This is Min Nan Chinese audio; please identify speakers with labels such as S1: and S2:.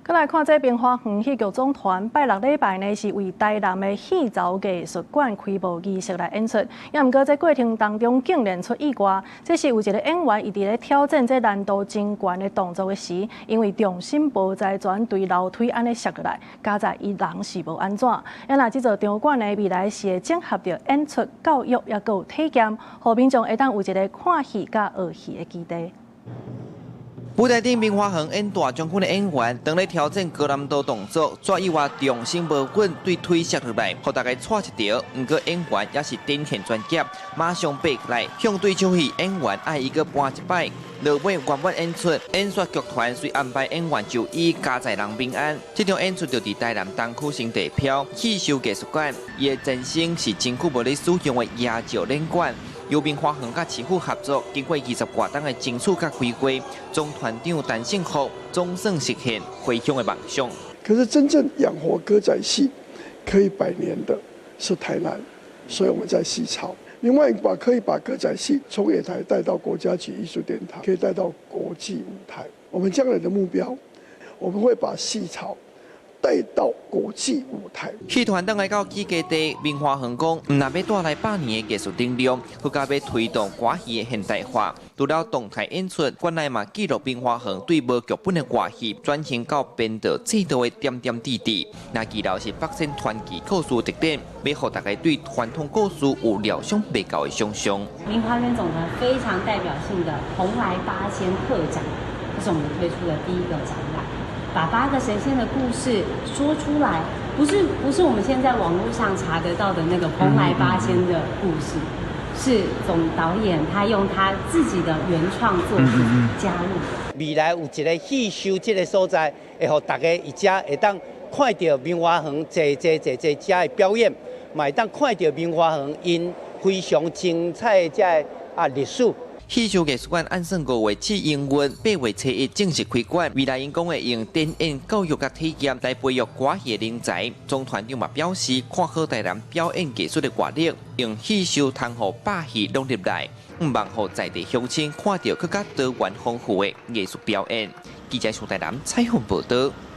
S1: 閣來看這明華園戲劇總團拜六禮拜呢，是為台南的戲巢藝術館開幕儀式來演出。也毋過這過程當中竟然出意外，這是有一个演員伊佇咧挑戰這難度真懸的動作的時，因為重心無在全對樓梯按呢摔落來，佳哉伊人是無按怎。啊若這座場館呢，未來是會整合著演出、教育，抑閣有體驗，予民眾會當有一个看戲佮學戲的基地。
S2: 舞台頂明華園演大將軍的演員，當咧挑戰高難度動作，煞意外重心無穩，對腿摔落來，予大家掣一著。毋過演員也是展現專業，馬上爬起來，向對手戲演員愛伊閣搬一擺。落尾圓滿演出，演說劇團遂安排演員就醫，佳哉人平安。這場演出就佇台南東區新地標戲秀藝術館，伊的前身是真久無咧使用的椰石練館。由明華園佮市府合作，經過20外冬的爭取佮規劃，總團長陳勝福總算實現回鄉的夢想。
S3: 可是真正養活歌仔戲可以百年的是台南，所以我們在戲巢。另外，可以把歌仔戲從野台帶到國家級藝術殿堂，可以帶到國際舞台。我們將來的目標，我們會把戲巢帶到國際舞台。
S2: 戲團轉來到起家地明華園講，毋但欲帶來百年的藝術能量，閣較欲推動歌戲的現代化。除了動態演出，館內嘛記錄明華園對無劇本的歌戲轉型到編導制作的點點滴滴。那二樓是北仙傳奇故事特展，欲予大家對傳統故事有料想袂到的想像。
S4: 明華園總團非常代表性的蓬萊八仙特展，這是我們推出的第一個展覽。把八個神仙的故事說出來，不是我們現在網絡上查得到的那個蓬萊八仙的故事，是總導演他用他自己的原創作品加入。
S5: 未來有一个戲秀這个所在，會予大家佇遮會當看著明華園濟濟濟濟遮的表演，嘛會當看著明華園𪜶非常精彩的這个歷史。
S2: 戲秀藝術館按算5月試營運，8月初1正式開館。未來𪜶講會用展演、教育佮體驗來培育歌戲的人才。總團長嘛表示，看好台南表演藝術的活力，用戲秀通予百戲攏入來，向望予在地鄉親看著閣較多元豐富的藝術表演。記者蘇台南採訪報導。